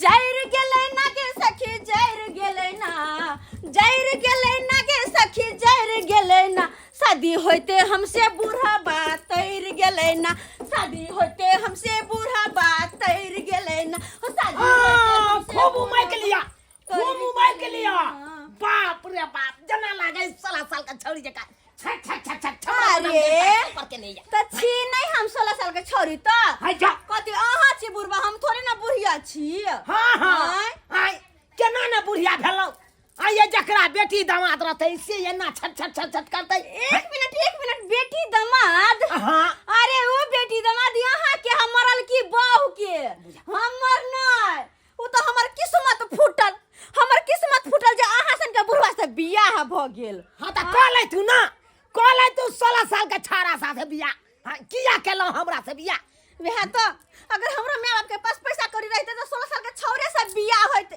जरि गेलै ना गे सखी जरि गेलै ना जरि गेलै ना गे सखी जरि गेलै ना शादी होइते हमसे बूढ़ा बात तैर गेलै ना शादी होइते हमसे बूढ़ा बात तैर गेलै ना हो शादी होइते हाँ, हमसे खूब बूढ़ा उमैक लिया तैर खूब उमैक लिया हाँ। बाप रे बाप जना लागे 16 साल का छौरी जका छक छक छक छक छक अरे। पर के नहीं जा तऽ छी नहि हम 16 साल के छोरी तऽ हाय जा। कथी अहाँ छी बुढ़बा हम थोड़े ना बुढ़िया छी हाँ। आँय? आय केना ने बुढ़िया भेलौ आ ये जकरा बेटी दामाद रहतै से एना छट छट छट छट करतै। एक मिनट, एक मिनट, बेटी दामाद? हाँ। अरे ओ बेटी दामाद यहाँ के हम मरल की बहू के हमर नहीं, ओ तो हमर किस्मत फूटल, हमर किस्मत फूटल जे अहाँ सन के बुढ़वा से बियाह भ गेल। हाँ तऽ कऽ ले तू ना, कऽ ले तू 16 साल के छाड़ा साथे बियाह। हाँ, किया केलहुँ हमरा से बियाह? वएह तो, अगर हमरो माय बाप के पास पैसा कौड़ी रहते तो 16 साल के छौरे से बियाह होते।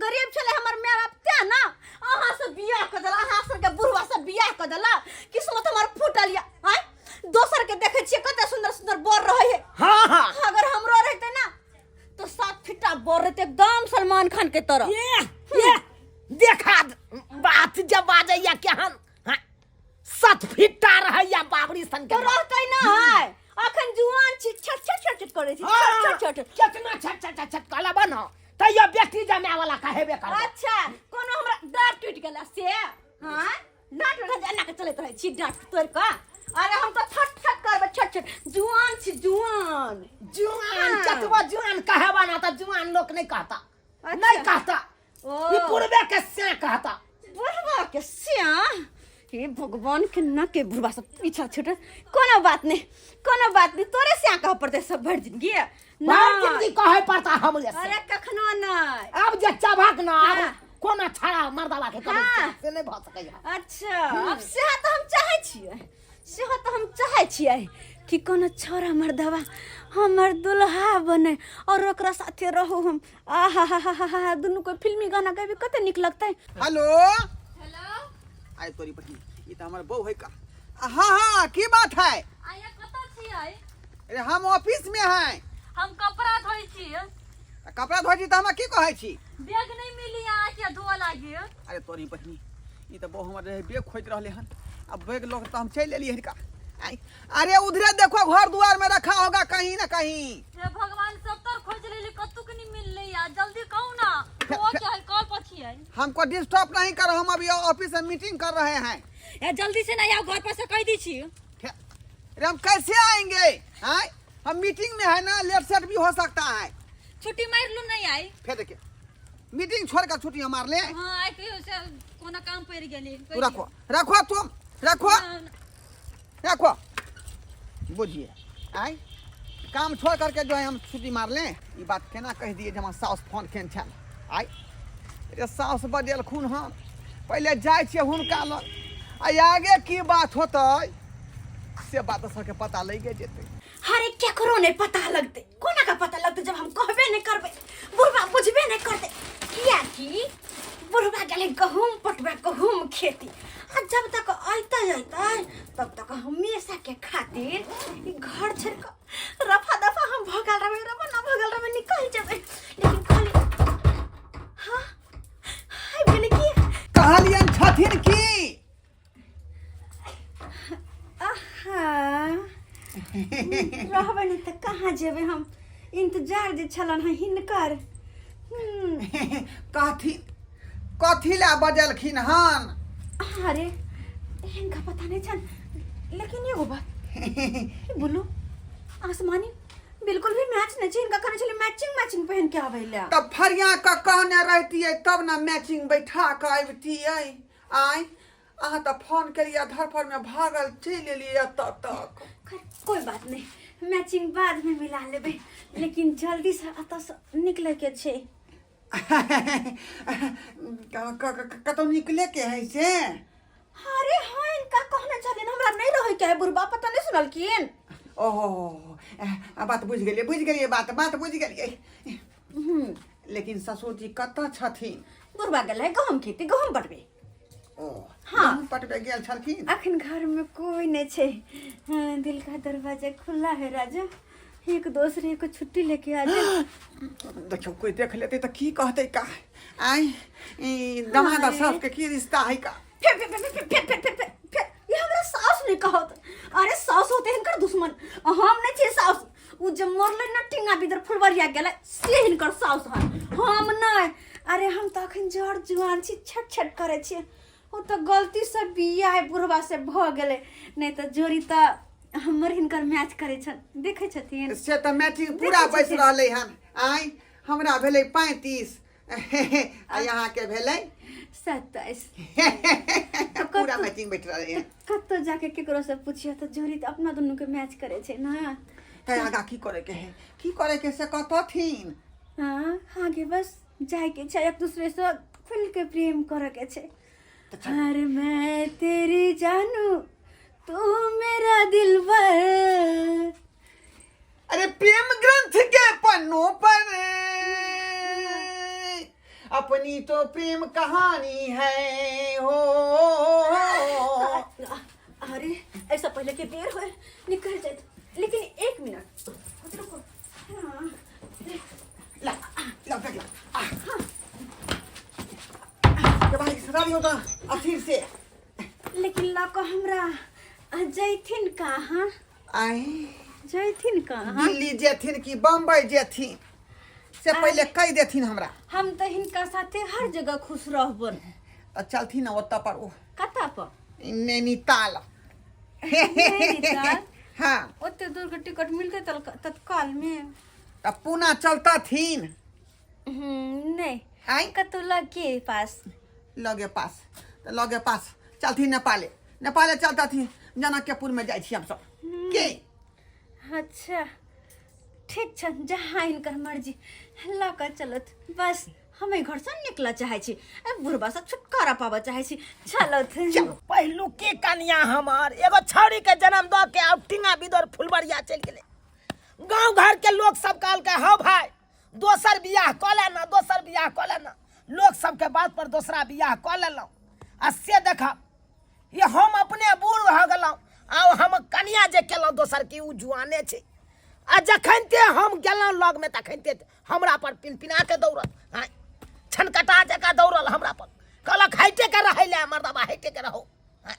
गरीब छले हमर माय बाप तें ना अहाँ से बियाह कर देला, अहाँ सन के बुढ़वा से बियाह कर देला। किस्मत हमर फूटल या। आँय, दोसर के देखे छियै कते सुंदर सुंदर बर रहे है। हाँ हाँ अगर हमरो रहते ना तो 7 फीटा बर रहते, एकदम सलमान खान के तरह। ये देखा बात जब बाजैया केहन। हाँ, 7 फीटा रहैया बाबरी सन के। तो रहते ना है, अखन जुआन छी, छट छट छट छट करै छी, छट छट छट। केतना छट छट छट छट कहला बनो तैयो बेटी जमाए वाला कहेबे करबै। अच्छा, कोनो हमरा डाँट टूटि गेला से? हाँ, डाँट टूटल जे एना के चलैत रहै छी डाँट तोड़ि कऽ। अरे हम तऽ छट छट करबै, छट छट, जुआन छी जुआन। जुआन। हाँ। कतबो जुआन कहबा ना तऽ जुआन लोक नहीं कहता। अच्छा। नहीं कहता। ओ। ई पूर्वे के से कहता। बुढ़वा के सिया, हे भगवान के न के बुढ़वा सब पीछा छूटल। कोनो बात नहीं, कोनो बात नहीं, तोरे सिया कह पड़ते सब भरि जिंदगी ना। भरि जिंदगी कहे पड़ता हमरे से। अरे कखनो नहीं। अब जे चबक ना अब हाँ। कोना छड़ा मर्दावा के कबै से नहीं भऽ सकैया। अच्छा, अब सेहा तऽ हम चाहै छियै, सेहो तऽ हम चाहै छियै कि कोनो छोरा मर्दवा हमर दुल्हा बने और ओकरा साथे रहू हम। आहा हा हा हा हा, दुनू कोई फिल्मी गाना गाबी, कते नीक लगतै। हेलो। हेलो। आइ तोरी बहिन, ई तऽ हमर बहू है का। हाँ हाँ, की बात है? आया कतऽ छियै? अरे हम ऑफिस में हैं। हम कपड़ा धोइ छी। तऽ कपड़ा धोइ छी तऽ हमरा की कहै छी? बैग नहीं मिली अहाँके धोअ लागी। अरे तोरी बहिनी, ई तऽ बहू हमर रहे बैग खोजि रहले हन। अब बैग लऽ के तऽ हम चलि एलियै हन का। आइ, अरे उधरे देखो, घर दुआर में रखा होगा कहीं ना कहीं। हे भगवान, सब तर खोज लेली, कतौ के नहीं मिलले यार। जल्दी कहू ना, धोअ के है, कल पर छियै। हमको डिस्टर्ब नहीं करो, हम अभी ऑफिस में मीटिंग कर रहे हैं। ए जल्दी से नहीं आओ घर पर से कह दी छी। अरे हम कैसे आएंगे? आए, हम मीटिंग में है ना, लेट सेट भी हो सकता है। छुट्टी मार लू, नहीं आई। फिर देखिए, मीटिंग छोड़ कर छुट्टी हम मार ले। हाँ, आइ कहियो से कोनो काम पड़ि गेली। तू रखो, रखो, तुम रखो। रखो, बुझिए आए, काम छोड़ करके जो है हम छुट्टी मार लें। ई बात केना कह दिए जे हमर साउस फोन केने छल। आइ रे, साउस बजेलखुन हन, पहिले जाइ छियै हुनका लग आ आगे की बात होतै से बात सबके पता लगे जेतै। अरे केकरो नहीं पता लगते, कोना का पता लगते जब हम कहबे नहीं करबे? बुढ़वा बुझबे नहीं करते, किया कि बुढ़वा गेलै गहूम पटबे, गहूम खेती, आ जब तक अयतै अयतै तब तक हमेशा के खातिर ई घर छोड़ कऽ रफा दफा हम भगल रहबै, रफा न भगल रहबै, निकल जेबै। लेकिन खाली हाँ हाय गेलै की। कहलियन छथिन की? आहा, रहबै नहि तऽ कहाँ जेबै हम? इंतजार जे छलन हँ हिनकर। कथी कथी ला बजलखिन हन? अरे हिनका पता नहीं छन, लेकिन एगो बात ई बोलू, आसमानी बिल्कुल भी मैच नहीं छै। हिनका कहने छलै मैचिंग मैचिंग पहन के आबै ला। तब फरिया के कहने रहतियै तब ने मैचिंग बैठा के अबितियै। आय, अहाँ तऽ फोन केलियै, धरफड़ में भागल चलि एलियै एतऽ तक। खैर कोई बात नहीं, मैचिंग बाद में मिला लेबै, लेकिन जल्दी से एतऽ से निकले के छै। कतौ निकले के है से? अरे हाँ, इनका कहने छलिन हमरा नहीं रहै के है, बुढ़बा पता नहीं सुनलखिन। ओहो, बात बुझि गेलियै, बुझि गेलियै बात, बात बुझि गेलियै। लेकिन ससुर जी कतऽ छथिन? बुढ़बा गेलै गहूम खेती, गहूम पटबे। ओ। हाँ। गहूम पटबे गेल छलखिन। अखन घर में कोई नहीं छै। हाँ, दिल का दरवाजा खुला है राजा। एक दोसरे को छुट्टी लेके आ जाए। देखियो कोई देख लेते तो की कहते का आय ई दमाद अरे। सास के की रिश्ता है का? फे फे फे फे फे फे फे फे फे ये हमरा सास नहीं कहत। अरे सास होते हिनकर दुश्मन, हम नहीं छियै सास। उ जे मरलै न टिंगा बिदर फुलवरिया गेलै से हिनकर सास हन, हम नहीं। अरे हम तऽ अखन जर जुआन छी, छट छट करै छियै। ओ तऽ गलती से बियाह बुढ़वा से भऽ गेलै, नहीं तऽ जोड़ी तऽ हमर हिनकर मैच करै छन। देखै छथिन से तऽ मैचिंग पूरा देखै बैस छथिन। रहलै हन। आय हमरा भेलै 35 आ यहाँ के भेलै 27। पूरा मैचिंग बैठ रहलै हन। कतौ जाके केकरो से पूछियो तऽ जोड़ी तऽ अपना दुनू के मैच करै छै ना। तै आगा की करे के है, की करे के से कहतथिन? हाँ आगे बस जाए के छै, एक दूसरे से खुल के प्रेम करे के छै। अरे मैं तेरी जानू तू मेरा दिलबर। अरे प्रेम ग्रंथ के पन्नों पर अपनी तो प्रेम कहानी है हो। अरे ऐसा पहले के देर हो निकल जाए, लेकिन एक मिनट रुको। हाँ। ला ला देख ला आ। के भाई सरारी होता अथीर से। लेकिन लऽ कऽ हमरा जैथिन कहाँ? आय जैथिन कहाँ? दिल्ली जेथिन कि बम्बई जेथिन से पहले कह देथिन हमरा। हम तऽ हिनका साथे हर जगह खुश रहबन। तऽ चलथिन ओतऽ पर ओ कतऽ पर? नैनीताल। नैनीताल? हाँ। ओते दूर के टिकट मिलतै तत्काल में? तऽ पूना चलतथिन? नहीं। आय कतौ लगे पास। लगे पास तऽ लगे पास चलथिन नेपाले। नेपाले चलतथिन, जनकपुर में जाइ छी हमसब के। अच्छा ठीक छ, जहाँ हिनकर मर्जी लऽ कऽ चलत। बस हम एहि घरसँ निकलऽ चाहै छी, एहि बुढ़बासँ छुटकारा पाबऽ चाहै छी। चलत। चल पहिलुकी कनिया हमर एगो छौड़ी के जन्म दऽ के आब टिंगा बिदर फुलबरिया चलि गेलै। गाँव घर के लोग सब कहलकै हौ भाई दोसर बियाह कऽ ले ना, दोसर बियाह कऽ ले ना। लोग सबके बात पर दोसरा बियाह कऽ लेलहुँ आ से देखब ये हम अपने बूढ़ भऽ गेलहुँ आ हम कनिया जे केलहुँ दोसर की उ जुआने छै। आ जखन ते हम गेलहुँ लगमे तखन ते हमरा पर पिनपिना के दौड़ल, हाँ छनकटा जकाँ दौड़ल हमरा पर, कहलक हटे के रहै लए मर्दबा, हटे के रहो। हाँ,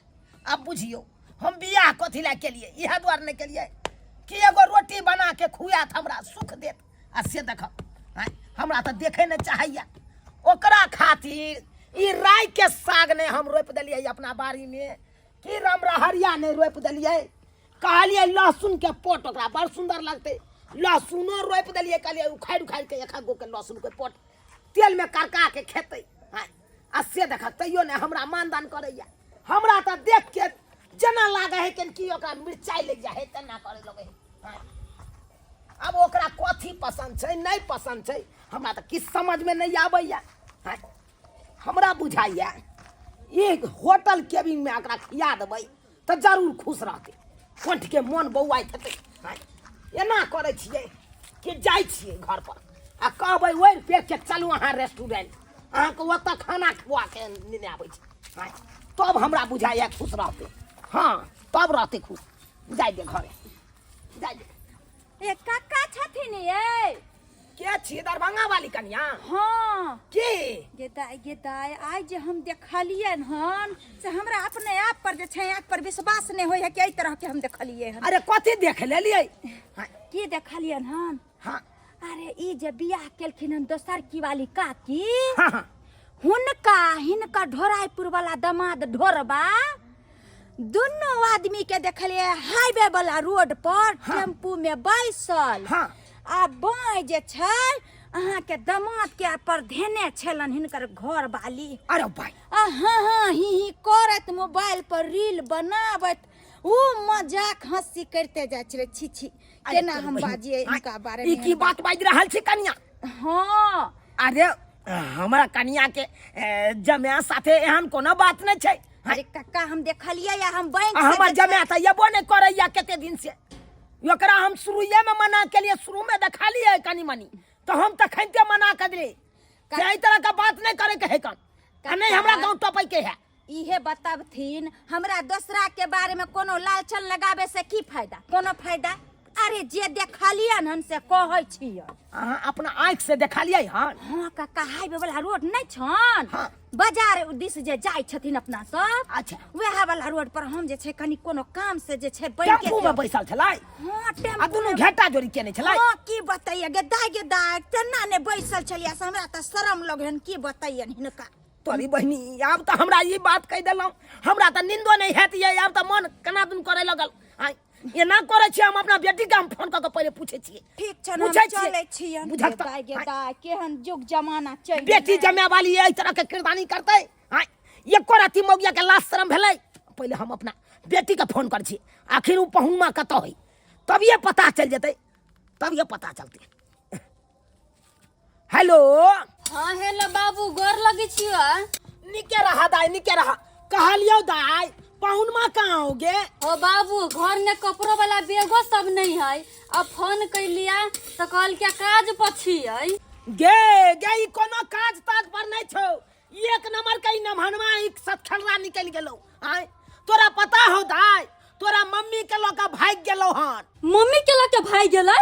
आब बुझियौ हम बियाह कथी लए केलियै? इएह दुआरे नहि केलियै कि एगो रोटी बना के खुआत हमरा सुख देत। आ से देखब हाँ, हमरा तऽ देखै नहि चाहैया। ओकरा खातिर ई राई के साग नहि हम रोपि देलियै अपना बाड़ीमे, कि रामरहरिया नहि रोपि देलियै। कहलियै लहसुन के पोट ओकरा बड़ सुन्दर लगतै, लहसुनो रोपि देलियै। कहलियै उखाड़ि उखाड़ि के एक गो के लहसुन के पोट तेल में करका के खेतै। हाँ, आ से देख तैयो नहि हमरा मानदान करैया। हमरा तऽ देख के जेना लागै है कि ओकरा मिरचाइ लागि जाइ है तेना करै लगै है। हाँ, आब ओकरा कथी पसन्द छै नहि पसन्द छै हमरा तऽ किछु समझमे नहि आबैया। हाँ, हमरा बुझाइया एक होटल केबिनमे ओकरा खिया देबै तऽ जरूर खुश रहतै, कंठके मोन बौआइत हेतै। हाँ, एना करै छियै कि जाइ छियै घरपर आ कहबै ओहि पेट के चलू अहाँ रेस्टोरेंट, अहाँके ओतऽ खाना खुआके नेने आबै छी। हाँ, तब हमरा बुझाइया खुश रहतै। हाँ तब रहतै खुश। जाइ दे घरे, जाइ दे। ए काका छथिन ये? के छी दरभंगा वाली कनिया? हाँ। के? गे दाय, गे दाय, आइ जे हम देखलियन हन से हमरा अपने आप पर जे छै आँख पर विश्वास नहि होइ है कि एहि तरह के हम देखलियै हन। अरे कथी देख लेलियै? हाँ। की देखलियन हन? हाँ। अरे ई जे बियाह केलखिन हन दोसर की वाली काकी, हाँ, हाँ। हुनका हिनका ढोराइपुर वाला दमाद ढोरबा दुनू आदमी के देखलियै हाईवे वाला रोड पर हाँ। टेम्पू में बैसल। हाँ। आ बाँय जे छै अहाँ के दमाद के पर धेने छलन हिनकर घर वाली। अरे भाई। आ हाँ हाँ ही ही करैत मोबाइल पर रील बनाबैत उ मजाक हंसी करते जाइ छलै। छी छी अरे केना तोरी हम बहिन। बाजियै आँय, हिनका बारे ई में? की बात बाजि रहल छी कनिया? हाँ। अरे हमरा कनिया के जमाय साथे एहन कोनो बात नहि छै। अरे कक्का हम देखलियै या हम बैंक आ से हमर जे छै- जमाय तऽ एबो नहि करैया कते दिन से। ओकरा हम शुरुए में मना केलियै, शुरू में देखलियै कनी मनी तऽ हम तखनते मना कऽ देलियै कि एहि तरह के बात नहि करे के है कन, आ नहि हमरा गाँव टपै के है। इहे बतबथिन हमरा दोसरा के बारे में कोनो लालचन लगाबे से की फायदा? कोनो फायदा? अरे जे देखलियन हन से कहै छियै। अहाँ अपना आँखि से देखलियै हन? हाँ काका, हाईवे वाला रोड नहीं छन? हाँ। बाजार दिस जे जाइ छथिन अपना सब। अच्छा। वएह वाला रोड पर हम जे छै कनी कोनो काम से जे छै बैंक टेम्पू में बैसल छलै? हाँ, टेम्पू आ दुनू में। घेटा जोड़ी केने छलै? हाँ, की बतैया गे दाय, गे दाय, तेना ने बैसल छलियै से हमरा तऽ शरम लगन, की बतैयन हिनका। तोरी बहिनी, आब तऽ हमरा ई बात कहि देलहुँ, हमरा तऽ निंदो नहि हैत ये, आब तऽ मन केना दुन करे लगल। आँय, एना करै छियै, हम अपना बेटी के हम फोन कऽ के पहिले पूछै छियै। ठीक छै, हम पूछै छियै। चलै छियन। बुझक तऽ- गे दाय, गे दाय, केहन युग जमाना चलि बेटी गेलै। जमे वाली एहि तरह के किरदानी करतै? आँय, एको रति मौगिया के लाज शरम भेलै? पहिले हम अपना बेटी के फोन करै छी, आखिर ओ पहुनमा कतऽ होइ, तभिए पता चलि जेतै, तभिए पता चलतै। हेलो। हाँ हेलो बाबू, गोर लगे छियो। निके रहा दाई, निके रहा। कहलियो दाई, पहुनमा कहाँ होगे? ओ बाबू, घर में कपड़ो वाला बैगो सब नहीं है। अब फोन कर लिया तो कहल क्या काज पर छियै। गे गे, ई कोनो काज ताज पर नहीं छौ, ई एक नंबर के ई नमहनवा ई सतखलरा निकल गेलो। आय, तोरा पता हो दाई, तोरा मम्मी के लऽ के भागि गेलो हन। मम्मी के लऽ के भागि गेलै?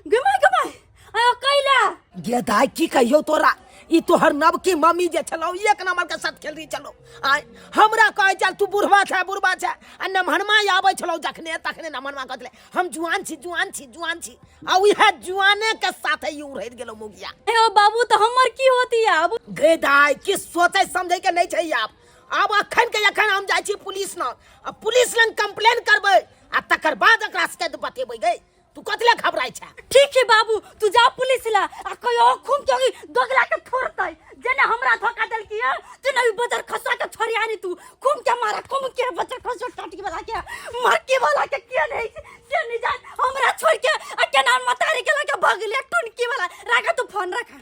गमाय गमाय, आयो कैला? गे दाई, की कहियो तोरा, ई तोहर नवकी मम्मी जे छलौ एक नंबर के सत खेलरी छलौ। आय, हमरा कहै छल तू बुढ़वा छै, बुढ़वा छै, आ नमहनमा आबै छलौ जखने तखने नमहनमा कहै छलै हम जुआन छी, जुआन छी, जुआन छी, आ उएह जुआने के साथे ई उड़ैत गेलौ मुगिया। ए ओ बाबू, तऽ हमर की होती आब? गे दाई, की सोचै समझै के नहि छै आब। आब अखन के अखन हम जाइ छी पुलिस लग, आ पुलिस लग कंप्लेन करबै, आ तकर बाद एकरा सबके बतेबै। गे, तू कथी लए घबराइ छै? ठीक है बाबू, तू जा पुलिस ला आ कहियो खूम के दोगला के फोड़तै, जेने हमरा धोखा देलकी है तेने भी बजर खसा के छोड़िया नहीं, तू खूम के मारा, खूम के बजर खसो टटकी वाला के मरकी वाला के किया नहीं से नहीं जान, हमरा छोड़ के आ केना मतारी के लगे भगले टुनकी वाला। राखा तू फोन रखा।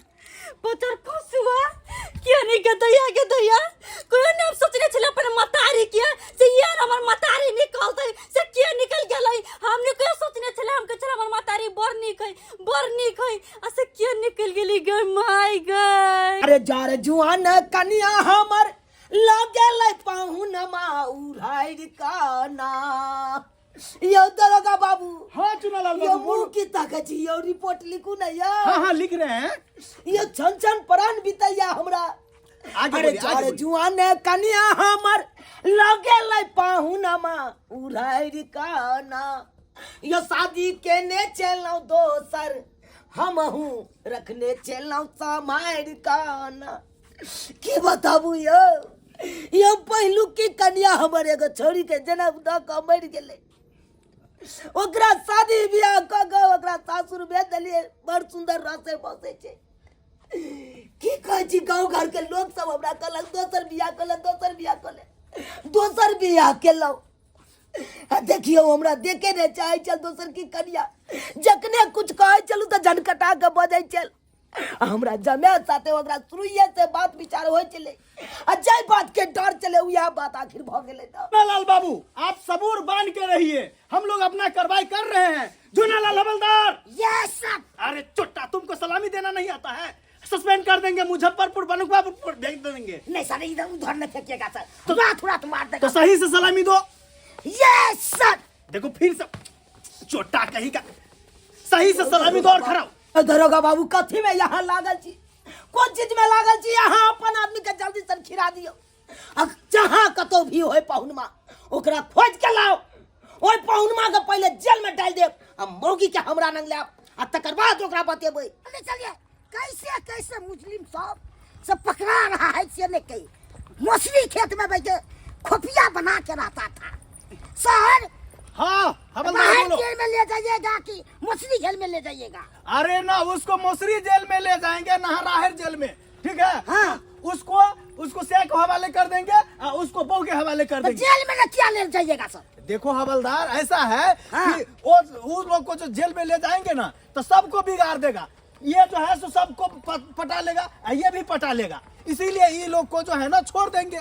बजर खसुआ किया नहीं के दैया, के दैया, कोई ने हम सोचने छले अपन मतारी के से यार हमर मतारी निकलतै, से किया निकल गेलै? हमने कोई सोचने छले, हम के छले हमर मतारी बड़ नीक है, बड़ नीक है, आ से किया निकल गेली गे माय गे। अरे जार जुआन कनिया हमर लगेलै पाहुनमा उड़ाइर काना। यौ दरोगा बाबू। हाँ चुनालाल यौ बाबू, मुँह बोलो। की ताकै छी यौ? रिपोर्ट लिखू ने यौ। हाँ हाँ, लिख रहे हैं। यौ, छन छन प्राण बीतैया हमरा। आगे अरे बोलिए, आगे जार बोलिए। जुआन कनिया हमर लगेलै पाहुनमा उड़ाइर काना। यो शादी केने चलौ दोसर, हमहू रखने चलौ समारि काना। की बताबू यौ, यौ पहिलुक की कन्या हमर एगो छोरी के जनम दऽ कऽ मरि गेलै, ओकरा शादी बियाह कऽ कऽ ओकरा सासुर भेज देलियै, बड़ सुन्दर रसे बसै छै। की कहै छी, गाँव घर के लोक सब हमरा कहलक दोसर बियाह कऽ ले, दोसर बियाह कऽ ले, दोसर बियाह केलहुँ, आ देखियौ हमरा देखे नहि चाहै छल दोसर की कन्या, जखने कुछ कहै छलहुँ तऽ झनकटा कऽ बजै छल। आ हमरा जमाय साथे ओकरा शुरुए से बात विचार होइ छलै, आ जाहि बात के डर छलै उएह बात आखिर भऽ गेलै। तऽ लाल बाबू, आप सबूर बांध के रहिए, हम लोग अपना कार्रवाई कर रहे हैं। झूनालाल हवलदार। Yes sir. अरे चुट्टा, तुमको सलामी देना नहीं आता है? सस्पेंड कर देंगे, मुजफ्फरपुर बनुकवापुर भेज देंगे। नहीं सर, इधर उधर नहीं फेंकिएगा सर, तो रात मार देगा। तो सही से सलामी दो। Yes sir. देखो फिर से चोटा कहीं का, सही से सलामी दो और खड़ा हो। दरोगा बाबू, कथी में यहाँ लागल छी, कोन चीज में लागल छी? यहाँ अपन आदमी के जल्दी से खिरा दियौ, आ जहाँ कतौ भी होय पहुनमा ओकरा खोज के लाओ, ओहि पहुनमा के पहिले जेल में डाल देब, आ मौगी के हमरा नंग लायब, आ तकर बाद ओकरा बतेबै। अरे चलिए, कैसे कैसे मुस्लिम सब सब पकड़ा रहा है से नहीं कही, मछली खेत में बैठे खोपिया बना के रहता था सर। हाँ हवलदार, बाहर बोलो। जेल में ले जाइएगा कि मछली जेल में ले जाइएगा? अरे ना उसको मौसरी जेल में ले जाएंगे ना राहर जेल में, ठीक है? हाँ। उसको उसको शेख के हवाले कर देंगे और उसको बहू के हवाले कर तो देंगे। जेल में ना क्या ले जाइएगा सर? देखो हवलदार, ऐसा है हाँ। कि वो उस लोग को जो जेल में ले जाएंगे ना तो सबको बिगाड़ देगा, ये जो है सो सबको पटा लेगा और ये भी पटा लेगा, इसीलिए ये लोग को जो है ना छोड़ देंगे।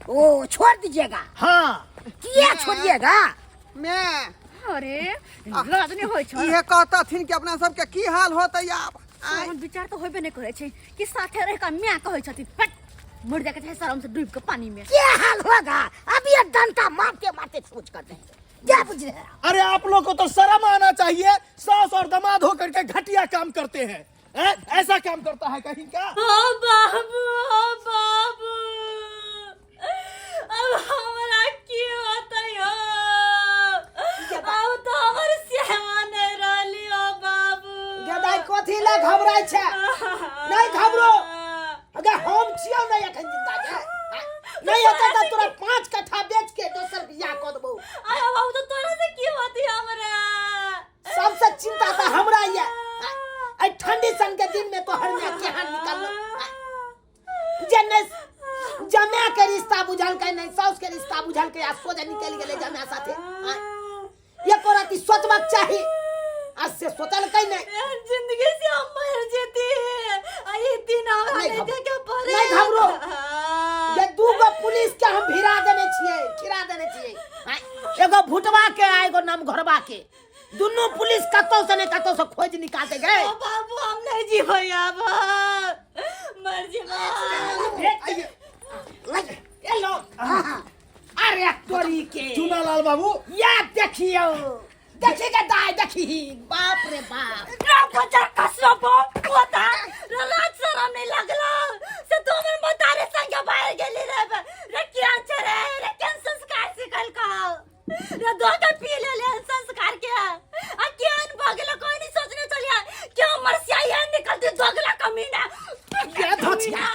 ओ छोड़ दीजिएगा? हाँ। किया छोड़िएगा? मैं अरे लाज नहि होइ छै। इहे कहतथिन कि अपना सबके की हाल होतै आब? आँय? तहन विचार तऽ होबे नहि करै छै कि साथे रहि कऽ माय कहै छथिन, हट मरि जाके छै शरम से डूबि कऽ पानी में। क्या हाल होगा अब, ये डंडा मारते मारते सोच कर देंगे। क्या बुझ रहे हैं अरे आप लोग को तो शर्म आना चाहिए, सास और दामाद होकर के घटिया काम करते हैं, हैं? ऐसा काम करता है कहीं का? ओ बाबू, ओ बाबू, अब हमरा की होतै हो? अब तो हमर सेवा नहीं रहली हो बाबू। गदाई कथी ला घबराइ छै? नहीं घबरो। अगर हम छियौ ने एखन जिंदा के, नहीं होतै तऽ तोरा 5 कट्ठा बेच के दोसर बियाह कऽ देबौ। अरे बाबू, तो तोरा से की होती हमरा? सबसे चिंता तऽ हमरा ये, एहि ठंडी सन के दिन में तोहर माय केहन निकललो जे नहि जमाय के रिश्ता बुझलकै, नहि साउस के रिश्ता बुझलकै, आ सोझे निकलि गेलै जमाय साथे। एको रति सोचबाक चाही, आ से सोचलकै नहि। एहन जिंदगी से हम मर जेती, आ ई दिन हमरा नहीं नहीं घबरो। देखे पड़े। नहीं घबरो। जे 2 गो पुलिस के हम भिड़ा देने छियै, खिरा देने छियै, एगो भुटवा के आ एगो नमघरवा के। दुनू पुलिस कतौ से नहि कतौ से खोज निकालते गए। ओ बाबू, हम नहीं जीबै आब, मर जेबै। एलो, अरे तोरी के। चूनालाल बाबू, या देखियो, देखी के दाय, देखी, बाप रे बाप। बच्चा कसरो बाप पोता लाज शरम नहीं लगलो से तो हमर मतारे संगे बाहर गेली रे। रे क्या छे रे? रे केन संस्कार सिखल का रे? दो के पी ले ले संस्कार के आ केन भगलो? कोई नहीं सोचने चलिया क्यों मरसिया ये निकलती दोगला कमीना। ये धोचिया,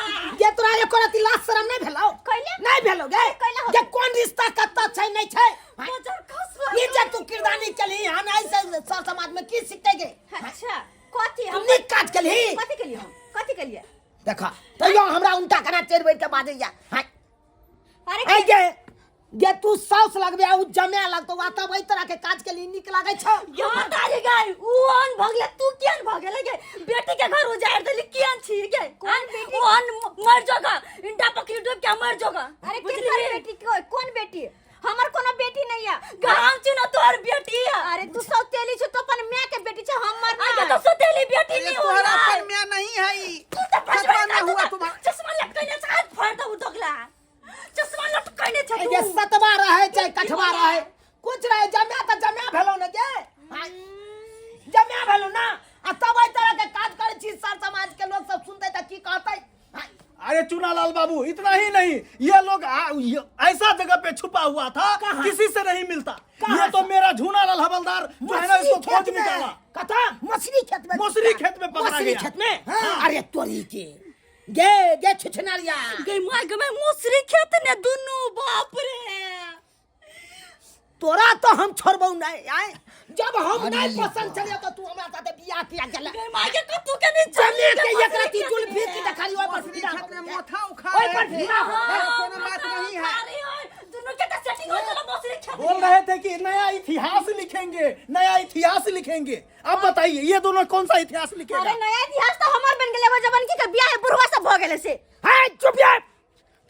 ये तोरा एको रति लाज शरम नहीं भेलौ? कैले? नहीं भेलौ गे? कैले होतै? जे कोन रिश्ता कत्ता छै नहीं छै? बजर खसवा। ई जे तू किरदानी केलही हन, ऐसे सर समाज में की सिखते गे? अच्छा, कथी तू हम नीक काज केलही? कथी केलिए हम? कथी केलिए? देखा तैयो हमरा उनटा कना चढ़ बैठ के बाजैया। हाय। अरे ऐ गे, गे तू साउस लगबे आ उ जमाय लगतौ, आ तब एहि तरह के काज के लिए नीक लागै छौ? ये मतारी गाय उ अन भगले, तू केन भगले गे? बेटी के घर उजाड़ देली, केन छी गे? कोन बेटी? उ अन मर जोगा, इंटा पकड़ी डूब के मर जोगा। अरे बुझली? केकर बेटी? कोन बेटी? हमर कोनो बेटी नहीं है। गाम छी ना तोहर बेटी है। अरे तू सौतेली छौ तो अपन माय के बेटी छौ, हमर आगे ना। तो सौतेली बेटी अरे नहीं तुम्हारा होला। अपन मियां नहीं है ई। तू तो सतवा में हुआ तुम्हारा। चश्मा लटकैने छ, हाथ फाड़ दऊ दोगला। चश्मा लटकैने छ ऐ तू। जे सतवा रहै चाहे कठवा रहै, कुछ रहै, जमाय तऽ जमाय भेलौ ने गे। हाय, जमाय भेलौ ना, आ तब एहि तरह के काज करै छी, सर समाज के लोग सब सुनतै तऽ की कहतै? हाय। अरे चूनालाल बाबू, इतना ही नहीं, ये लोग ऐसा जगह पे छुपा हुआ था, कहाँ? किसी से नहीं मिलता। कहाँ ये तो से? मेरा झूनालाल हवलदार जो है ना, इसको मछली खोज खेत में। निकाला। कथा मछली खेत में। मछली खेत में पकड़ा मछली गया। खेत में? अरे तोरी के गे, गे छुछनरिया। गई माय गे, मुसरी खेत ने दुनू, बाप रे। तोरा तो हम छोड़बौ नहीं आए। जब हम नहीं पसंद चलियो तो तू हमरा साथे बियाह किया गेला? गई माय के, कतू के नहीं जमे के चली एक राती जुल्फी की देखली, ओइ पर मछली फिदा खेत हो में गया। मोथा उखाड़ ओइ रहे पर थे। फिदा हो गया। कोनो बात नहीं है। दुनू के तो सेटिंग हो चलो मछली खेत बोल रहे थे कि नया इतिहास लिखेंगे, नया इतिहास लिखेंगे। अब बताइए, ये दोनों कौन सा इतिहास लिखेगा? अरे नया इतिहास तो हमर बन गेलै, वो जबन की के बियाह बुढ़वा सब भ गेलै से। है, चुप ये,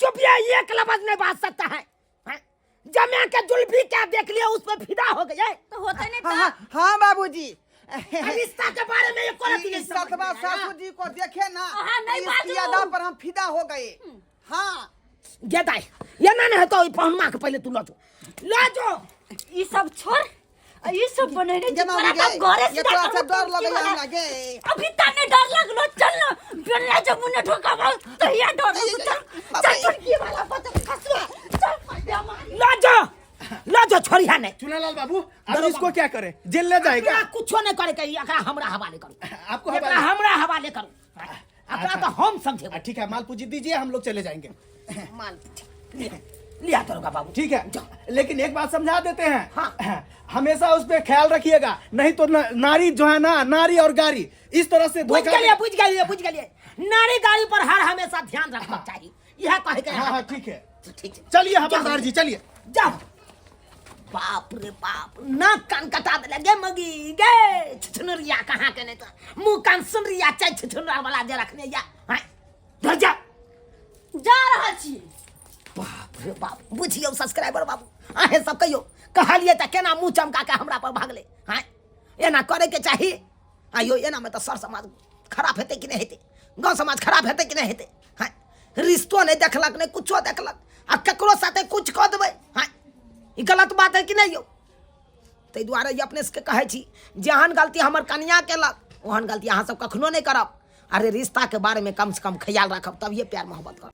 चुप ये, एक लफ्ज नहीं बाज सकता है, हैं? जमे के जुल्फी क्या देख लिया, उस पर फिदा हो गए। तो होते नहीं। हाँ हाँ हाँ बाबूजी। रिश्ता के बारे में एको रत्ती नहीं समझ सतवा में आया। सासू जी को देखे ना, हाँ, नहीं इसकी बाजू। अदा पर हम फिदा हो गए। हाँ। गे दाई, ये ना नहीं हेतौ, ई पहुनमा के पहिले तू ल जो, ल जो। ई सब छोड़ आ ई सब बनेने गे छी, मामी तोरा गे, तो घरे ये सीधा तोरा से करू डर तुमकी लगैया वाला। हमरा गे। अभी तने डर लगलो, चल ना बेलना जब मुन्ने ठोका बाल तो या डर लगलो, चल चल चुटकी वाला बचत खसवा, चल बेमारी। ल जो, ल जो, छोड़िया नहीं। चूनालाल बाबू, अब इसको क्या करें? जेल ले जाएगा? एकरा कुछो नहीं करे के, एकरा हमरा हवाले करू। आपको एकरा हवाले? हमरा हवाले करू, एकरा तो हम समझेबै। ठीक है, माल पूंजी दीजिए, हम लोग चले जाएंगे। माल लिया, लिया दरोगा बाबू। ठीक है, लेकिन एक बात समझा देते हैं। हाँ। हमेशा उस पर ख्याल रखिएगा, नहीं तो नारी जो है ना, नारी और गारी इस तरह से बुझ धोखा गेलिए, बुझ गेलिए, बुझ गेलिए। नारी गाड़ी पर हर हमेशा ध्यान रखना चाहिए, यह कहे के। हाँ हाँ, ठीक है। ठीक है। चलिए हवलदार जी, चलिए। जाओ। बाप रे बाप, नाक कान कटा देले गे मगी गे छुछुनरिया। कहाँ के नहीं तो मुंह कान सुनरिया चाहे छुछुनरा वाला जे रखने या। हाँ, धर जा। जा रहल छी। बाप रे बाप, बुझियौ सब्सक्राइबर बाबू, अहें सब कहियो, कहलिए तऽ केना मुंह चमका के हमरा पर भागले? हाँ, एना करे के चाही? आइयो, एना में तऽ सर समाज खराब हेतै कि नहि हेतै? गाँव समाज खराब हेतै कि नहि हेतै? हाँ, रिश्तो नहि देखलक, नहि कुछो देखलक, आ ककरो साथे कुछ कऽ देबै। हाँ, ई गलत बात है कि नहि यौ? ताहि दुआरे ई अपने सबके कहै छी, जेहन गलती हमर कनिया केलक ओहन गलती अहाँ सब कखनो नहि करब। अरे रिश्ता के बारे में कम से कम ख्याल राखब, तभिए प्यार मोहब्बत करब।